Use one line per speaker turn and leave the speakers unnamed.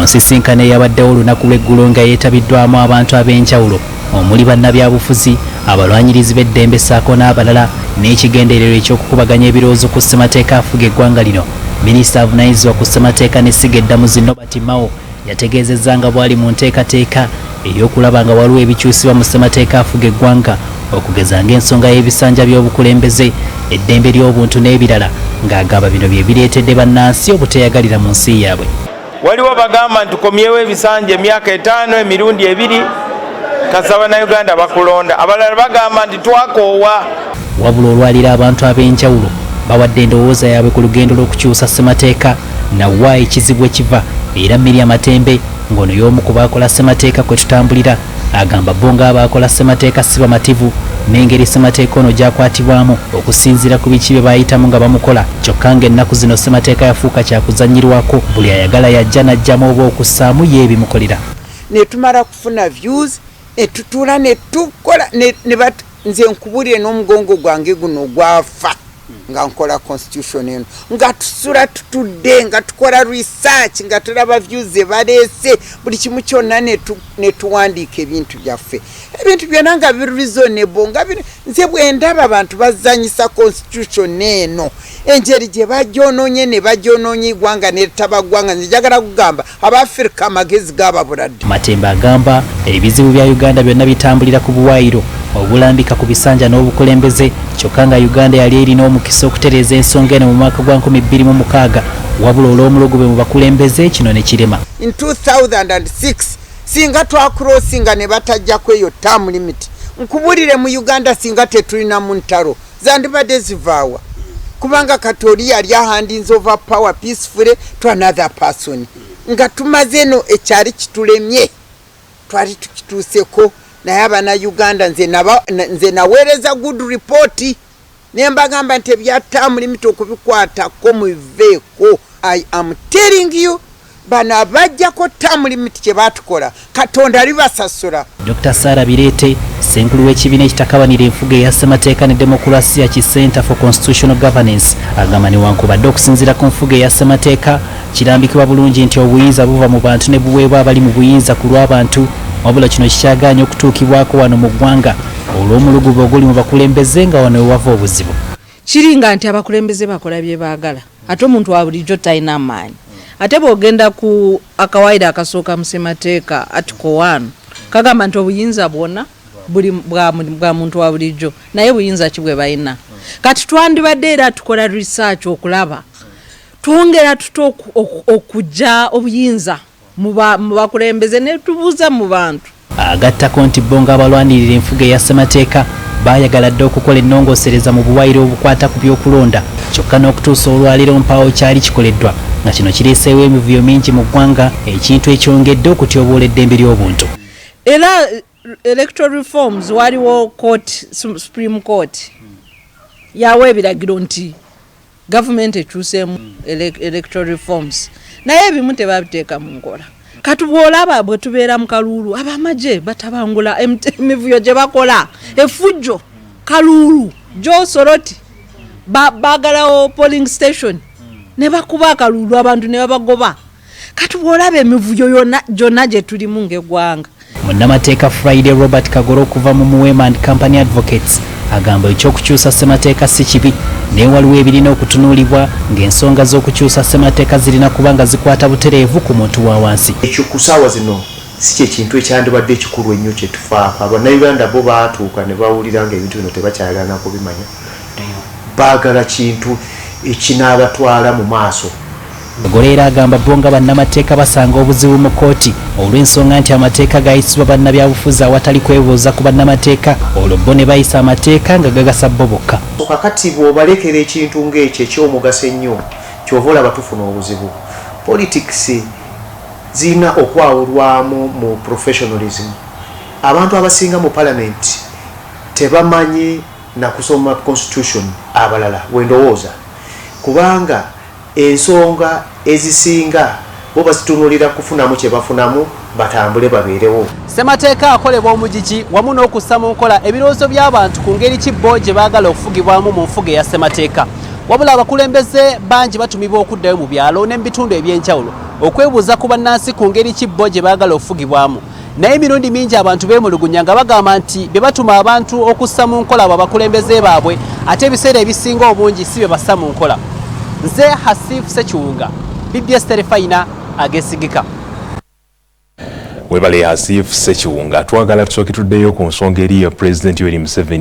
Mu nsisinkano eyabaddewo olunaku lw'eggulo nga yeetabiddwamu abantu ab'enjawulo omuli bannabyabufuzi, abalwanyirizi b'eddembe ssaako n'abalala, n'ekigendererwa eky'okukubaganya ebirowoozo ku ssemateeka afuga eggwanga lino, minisita avunaanyizibwa ku ssemateeka n'essiga eddamuzi, Norbert Mao, yategeezezza nga bw'ali mu nteekateeka ey'okulaba nga waliwo ebikyusibwa mu ssemateeka afuga eggwanga, okugeza ng'ensonga y'ebisanja by'obukulembeze, eddembe ly'obuntu n'ebirala, ng'agamba bino bye bireetedde bannansi obuteeyagalira mu nsi yaabwe.
Waliwo bagamba nti komyewo ebisanja emyaka 5 emirundi 2, kasaba Bannayuganda bakulonda. Abalala bagamba nti twakoowa.
Wabula olwaliro abantu ab'enjawulo bawadde endowooza yaabwe ku lugendo lw'okukyusa ssemateeka nawa ekizibu ekiva. Era Miria Matembe, ng'ono y'omu ku baakola ssemateeka kwe tutambulira, agamba bo ng'abaakola ssemateeka si bamativu n'engeri ssemateeka ono gy'akwatibwamu okusinziira ku biki bye baayitamu nga bamukola, kyokka ng'ennaku zino ssemateeka yafuuka kyakuzannyirwako, buli ayagala yajja n'ajjamu oba okussaamu ye ebimukolera.
Netumala kufuna views, netutuula, netukola. Nze nkubulire, n'omugongo gwange guno gwafa nga nkola constitution eno, nga tusula tutudde, nga tukola research, nga tulaba views zebaleese, buli kimu kyonna, netuwandiika ebintu byaffe, ebintu byonna nga biri reasonable. Nga nze bwe ndaba abantu bazanyisa constitution eno, engeri gye bagyononye ne bagyononye eggwanga neritaba ggwanga, nze njagala kugamba Abafirika amagezi gababuladde.
Matembe agamba ebizibu bya Uganda byonna bitambulira ku buwaayiro obulambika ku bisanja n'obukulembeze, kyokka nga Uganda yali erina omukisa okutereeza ensonga eno mu mwaka gwa 2006, wabula olw'omulugube mu bakulembeze kino ne kirema.
In 2006 singa twacrossinga ne batajjako eyo term limit, nkubulire, mu Uganda singa tetulina mu ntalo zandibadde zivaawa, kubanga kati oli yali ahandinze over power peacefully to another person, nga tumaze eno ekyali kitulemye twali tukituuseko. Naye Abanauganda, nze naweereza good report ne mbagamba nti ebya term limit okubikwatako muveeko. I am telling you, bano abajjako term limit, kye batukola Katonda alibasasula.
Dr Sarah Bireete, ssenkulu w'ekibiina ekitakabanira enfuga eya ssemateeka ne demokulasiya ki Center for Constitutional Governance, agamba newankubadde okusinziira ku nfuga eya ssemateeka kirambikibwa bulungi nti obuyinza buva mu bantu ne buweebwa abali mu buyinza ku lw'abantu, wabula kino kikyagaanye okutuukibwako wano mu ggwanga olw'omulugube oguli mu bakulembeze, nga wano wewava obuzibu.
Kiringa nti abakulembeze bakola bye baagala, ate omuntu wa bulijjo talina maanyi. Ate bw'ogenda ku akawaayiro akasooka mu ssemateeka, article 1, kagamba nti obuyinza bwonna buli bwa muntu wa bulijjo. Naye buyinza ki bwe balina kati? Twandibadde era tukola research okulaba twongera tuta okujja obuyinza mu bakulembeze, ne tubuuza mu bantu.
Agattako nti bo ng'abalwanirira enfuga eya ssemateeka baayagala dde okukola ennongoosereza mu buwaayiro obukwata ku by'okulonda, kyokka n'okutuusa olwaleero mpaawo kyali kikoleddwa, nga kino kireeseewo emivuyo mingi mu ggwanga, ekintu ekyongedde okutyoboola eddembe ly'obuntu.
Era electoral reforms, waliwo court, Supreme Court yawa ebiragiro nti gavumenti ekyuseemu electoral reforms, naye ebimu tebabiteeka mu nkola. Kati bw'olaba bwe tubeera mu kaluulu, abamagye batabangula, emivuyo gye bakola, efujjo, kaluulu gyosoroti, bagalawo polling station ne bakuba akaluulu, abantu ne babagoba. Kati bw'olaba emivuyo yonna gyonna gye tulimu ng'eggwanga.
Munnamateeka Friday Robert Kagoro okuva mu Muwema and Company Advocates agamba ekyokukyusa ssemateeka si kibi, naye waliwo ebirina okutunuulibwa, ng'ensonga z'okukyusa ssemateeka zirina kuba nga zikwata butereevu ku muntu wa wansi.
Ekyo ku saawa zino si kyekintu ekyandibadde ekikulu ennyo kyetufaako. Abannayuganda bo baatuuka ne bawulira nga ebintu bino tebakyayagala nakubimanya, baagala kintu ekinaabatwala mu maaso.
Kagoro era agamba bo nga bannamateeka basanga obuzibu mu kkooti olw'ensonga nti amateeka gayisibwa bannabyabufuzi awatali kwebuuza ku bannamateeka, olwo bo ne bayisa amateeka nga gagasa bo bokka.
Kakati bw'obalekera ekintu ng'ekyo ekyomugaso ennyo, kyova olaba tufuna obuzibu. Politics zirina okwawulwamu mu professionalism. Abantu abasinga mu parliament tebamanyi nakusoma constitution, abalala wendowooza, kubanga ensonga ezisinga bo bazitunuulira kufunamu kye bafunamu, batambule babeerewo.
Ssemateeka akolebwa omugigi wamu n'okussa mu nkola ebirowoozo by'abantu ku ngeri ki bo gye baagala okufugibwamu mu nfuga eya ssemateeka. Wabula abakulembeze bangi batumibwa okuddayo mu byalo ne mu bitundu eby'enjawulo okwebuuza ku bannansi ku ngeri ki bo gye baagala okufugibwamu. Naye emirundi mingi abantu beemulugunya nga bagamba nti bye batuma abantu okussa mu nkola abo abakulembeze baabwe ate ebiseera ebisinga obungi si bye bassa mu nkola. Nze Hasif Ssekiwunga, BBS Terefayina ageesigika.
Webale Hasif Ssekiwunga. Twagala tusooke tuddeyo ku nsonga eri ya Pulezidenti Yoweri Museveni.